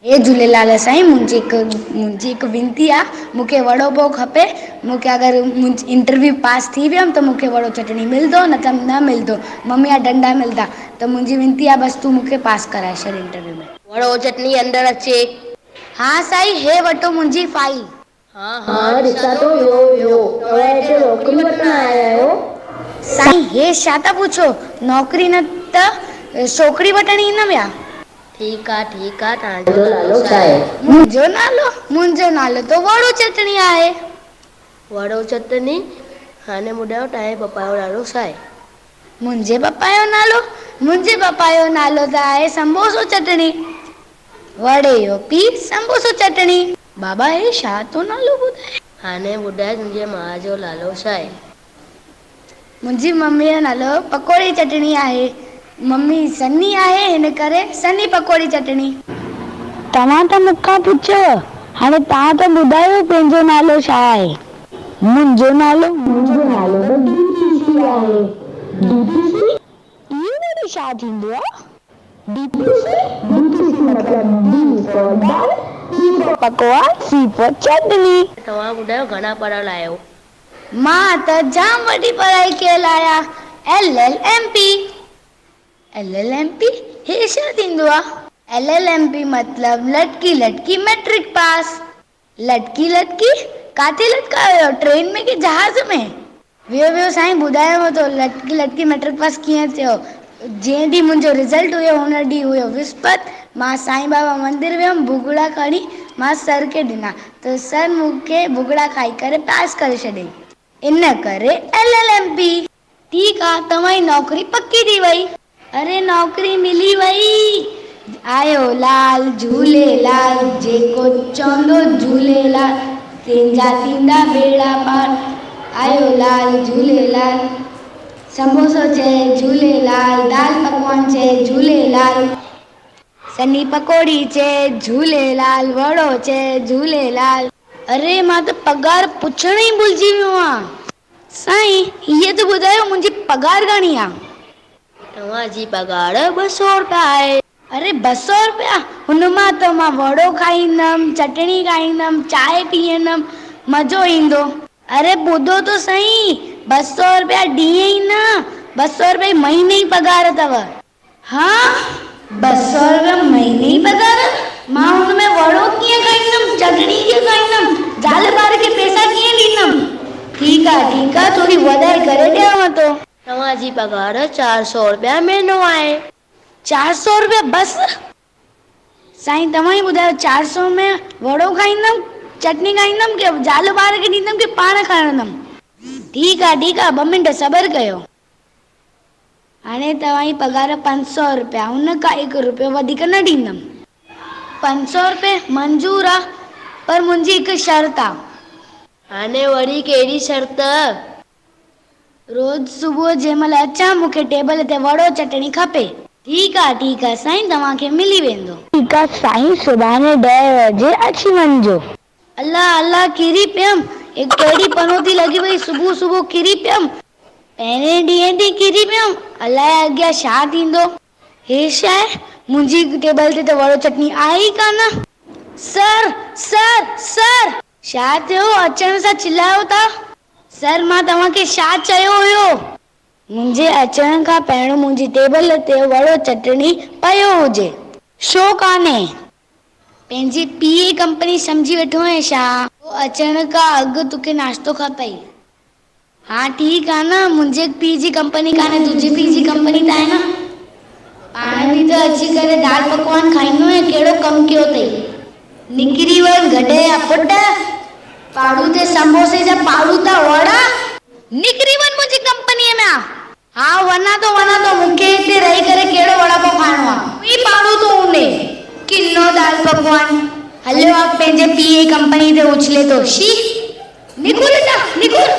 هي جهوليلال سائين منهنجي هڪ منهنجي هڪ وينتي آ مون کي وڙو پاءُ کپي مون کي اگر منهنجي انٽرويو پاس ٿي ويم ته مون کي وڙو چٽڻي ملندو نه ته نه ملندو ممي جا ڏنڊا ملندا ته منهنجي وينتي آ بس تون مون کي پاس ڪرائي ڇڏ انٽرويو ۾. وڙو چٽڻي اندر اچي. ها سائين هي وٺو منهنجي فائيل. ها ها ڏسان ٿو ويهو ويهو توهان هتي نوڪري وٺڻ آيا آهيو؟ سائين هي ڇا ٿا پڇو نوڪري نه ته ڇوڪري وٺڻ ايندم يا. ٺيڪ آ ٺيڪ آ توهان جو نالو ڇا آهي؟ منهنجو نالو منهنجو نالو ته وڙو چٽڻي آهي. وڙو چٽڻي هاڻي ٻڌايو توهان جي پپا جو نالو ڇا آهي؟ منهنجي پپا جو نالو منهنجي پپا جو نالو ته آهي سمبوسو چٽڻي. وڙي جو پيء سمبوسو چٽڻي. بابا هي ڇا ٿو نالو ٻڌائي؟ هاڻي ٻڌاء تنهنجي ماء جو نالو ڇا آهي؟ منهنجي مميء جو نالو پڪوڙي چٽڻي آهي. ممي سنهي آهي هن ڪري سنهي پڪوڙي چٽڻي. توهان ته مون کان پڇيو، هاڻي توهان ته ٻڌايو پنهنجو نالو ڇا آهي؟ منهنجو نالو؟ منهنجو نالو ته ڊي پي سي آهي. ڊي پي سي؟ اهو وري ڇا ٿيندو آ؟ D P C? D P C مطلب D for dal, P for pakora, C for chutney. توهان ٻڌايو گهڻا پڙهيل آهيو؟ مان ته جام وڏي پڙهائي ڪيل آهيان، L L M P. L L M P? هي ڇا ٿيندو آ؟ ايل ايل ايم پي مطلب لٽڪي لٽڪي مئٽرڪ پاس. لٽڪي لٽڪي؟ ڪاٿي لٽڪايو ويو ٽرين ۾ ڪي جهاز ۾؟ ويو ويو سائين ٻڌايانو ٿو لٽڪي لٽڪي مئٽرڪ پاس ڪيئن ٿيو. جنهن ڏينهن منهنجو رزلٽ هيو ان ڏينهن هيو وسپت مان سائين بابا مندر ويم ڀڳڙا کڻي مان سر کي ڏنا ته سر مون کي ڀڳڙا کائي ڪري پاس ڪري ڇڏيائين. ان ڪري ايل ايل ايم پي. ٺيڪ آ توهان جي نوڪري پڪي ٿي وئي. اري نوڪري ملي وئي. آيو لال جهوليلال جيڪو چوندو جهوليلال تنهنجا ٿيندا ٻيڙا پار آيو لال جهوليلال سمبوسو چئي جهوليلال دال پڪوان چئي جهوليلال سنهي پڪوڙي چئي جهوليلال وڙو چئي جهوليلال. اري مان ته پگهار پڇڻ ئي ڀلجي ويو آهيان. سائين هيء ته ٻڌايو منهنجي پگهار گهڻي آ؟ توهان جي پگهار 200 رپيا آهي. اري 200 رپيا؟ هن مان ته مان وڙو کائيندم، چٽڻي کائيندم، چانهه پيئندم، مزو ايندو. اري ٻڌو ته سهي، 200 رپيا ڏينهن ئي نه، 200 رپيا مهيني جي پگهار اٿو. ها 200 رپيا مهيني جي پگهار؟ مان هن ۾ وڙو ڪيئن کائيندم، چٽڻي ڪيئن کائيندم، زال ٻار کي پئسا ڪيئن ڏيندم؟ ٺيڪ آ ٺيڪ آ ٿوري وڌائي ڪري ڏيانو ٿو. توهان جي پگهار 400 رپيا مهينو آهي. 400 رپيا بس؟ سائين توهان ئي ٻڌايو 400 ۾ وڙو کائيندم، چٽڻي کائيندم ڪي زال ٻار کي ڏيندم ڪي پاڻ کڻندم؟ ٺيڪ آ ٺيڪ آ ٻه منٽ صبر ڪيو. هاڻي توهان جي پگهار 500 رپيا، ان کان هڪ رپيو وڌيڪ نه ڏيندم. 500 رپيا منظور آ، پر منهنجي هڪ شرط آ. هاڻي وري ڪهڙي شرط؟ روز صبح جنهن مهل اچان مون کي ٽيبل تي وڙو چٽڻي کپي. ٺيڪ آ ٺيڪ آ سائين توهان کي ملي ويندو. ٺيڪ آ سائين سڀاڻي 10 وڄي اچي وڃجو. الله الله ڪري پيم، هي ڪهڙي پنوتي لڳي وئي صبح صبح ڪري پيم. پهرين ڏينهن تي ڪري پيم، الائي اڳيان ڇا ٿيندو. هي ڇا آهي، منهنجي ٽيبل تي ته وڙو چٽڻي آهي ئي ڪانه. سر! سر! سر! ڇا ٿيو، اچڻ سان چلايو ٿا. سر مان توهان کي ڇا چيو هيو؟ منهنجي اچڻ کان پهريون منهنجي ٽيبل تي وڙو چٽڻي پيو هجي. ڇو ڪانهي؟ پنهنجي پيء جي ڪمپني سمجهي ويٺو آهين ڇا؟ تو اچڻ کان اڳ توکي ناشتو کپئي. ها ٺيڪ آ نه، منهنجي پيء جي ڪمپني ڪانهي تنهنجي پيء جي ڪمپني ته آهي نه. پاڻ به ته اچي ڪري دال پڪوان کائيندو آهين، ڪهڙو ڪم ڪيو اٿئي. نڪري وڃ گڏهه جا پٽ، پاڙو تي سمبوسي جا پاڙو ٿا وڙا. نڪري وڃ منهنجي ڪمپنيء مان. ها وڃان ٿو وڃان ٿو مون کي هتي رهي ڪري ڪهڙو وڙاپاو کائڻو آ. تون ئي پاڙو ٿو هوندين. ڪنو دال پڪوان هليو آ پنهنجي پيء جي ڪمپني تي اڇلي ٿو. شي. نڪر هتان نڪر.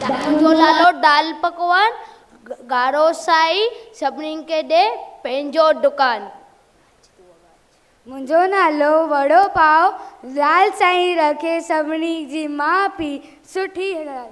منهنجو نالو دال پڪوان ڳاڙهو سائي سڀني کي ڏي پنهنجو دڪان. منهنجو نالو وڙو پاء لال سائين رکي سڀني جي ماء پيء سٺي هلائي.